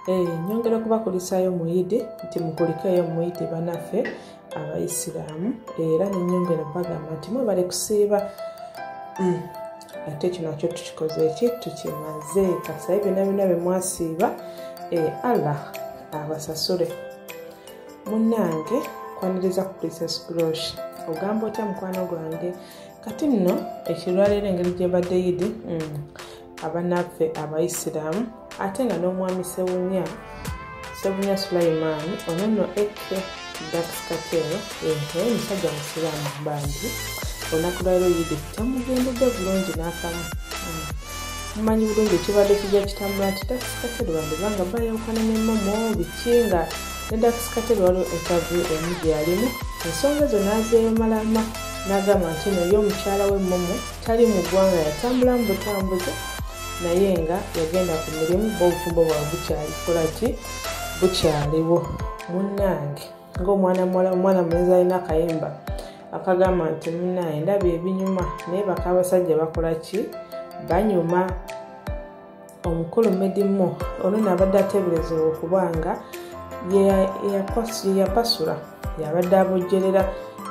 Nyongera okubakulisaayo mu Yidi nti mukulikeeyo mu Yidi bannaffe Abayisiraamu, era ne nyongera bagamba nti mwebale kusiiba. Ate kino nakyo tukikoze ki, tukimaze. Kasaye byonna byonna bye mwasiiba, Allah abasasule. Munnange, kwaniriza ku Princess Grosh. Ogamba otya mukwano gwange? Kati nno ekirwaleero engeri gye badde Yidi abannaffe Abayisiraamu, ate nga n'omwami Sewunya Sulaiman, ono nno eke Dax Kartel, naye musajja musiraamu bambi. Olunaku lwaleero Yidi temugendedde bulungi n'akamu. Mumanyi bulungi ekibadde kijja kitambula nti Dax Kartel bandibanga bayawukana ne Momo biki, nga ne Dax Kartel waliwo interview emu gye yalimu, ensonga ezo n'azeemalama n'agamba nti no ye omukyala we Momo tali mu ggwanga, yatambula mu butambuze naye nga yagenda ku mirimu, bo obufumbo bwabwe bukyali kukola ki, bukyaliwo. Munnange, ng'omwana muwala, omwana mulenzi alina akayimba akagamba nti munnange ndaba ebinyuma naye baka abasajja bakola ki, banyuma. Omukulu Medimo ono nabadde ateeberezebwa okuba nga yapasula, yabadde abojjerera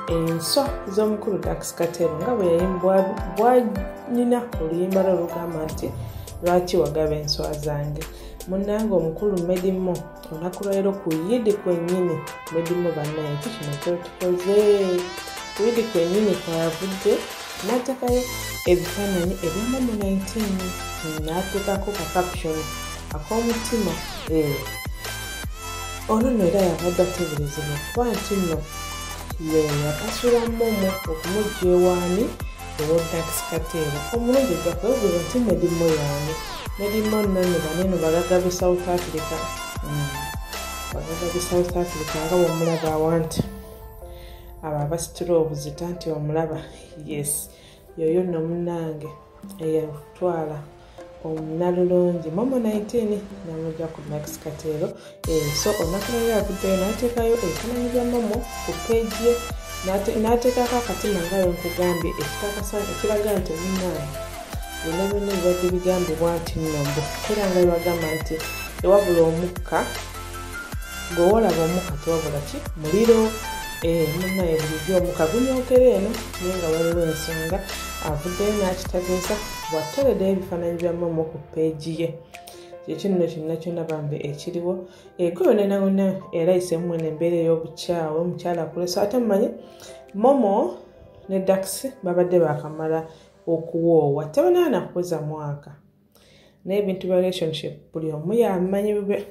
enswa z'omukulu Dax Kartel nga bwe bwalina oluyimba lwe olugamba nti lwaki wagaba enswa zange. Munnange, omukulu Medimo olunaku lwaleero ku Yidi kwennyini, Medimo bannaye ki kino kyotukoze, ku Yidi kwennyini kwayavudde n'ateekayo ebifaananyi ebya Momo 19 n'ateekako ka caption ak'omutima. Ono nno era yabadde ateeberezebwa okuba nti nno ye yapasula Momo okumugja ewaani, ewa Dax Kartel. Omulungi ojja kwebuuza nti Medimo yaani? Medimo nno nno banene bagagga b'e South Africa, bagagga b'e South Africa nga bw'omulaba awa nti abo abasitula obuzita nti omulaba, yes, yoyo nno munnange eyatwala omunalulungi Momo 19 namujja ku Dax Kartel. So olunaku lwaleero avuddeyo n'ateekayo ebifaananyi bya Momo ku page ye, n'ateekako akatima nga bwe nkugambye, ekikakasa ekiraga nti munnange byonna byonna ebibadde bigambibwa nti nno mbu, era nga bwe bagamba nti tewabula omukka, bw'olaba omukka tewabula ki, muliro. Munnaye bulijjo omukka gunyokera eno, naye nga waliwo ensonga avuddeyo n'akitegeeza bw'atoleddeyo ebifaananyi bya Momo ku page ye. Kyekyo nno kyonna kyonna bambi ekiriwo. Ego yonna yonna era ayiseemu mweno embeera ey'obukyawe, omukyala akulesa. Ate mumanyi Momo ne Dax babadde baakamala okuwoowa, tebanaba nakuweza mwaka, naye ebintu bya relationship buli omu yamanyi bube.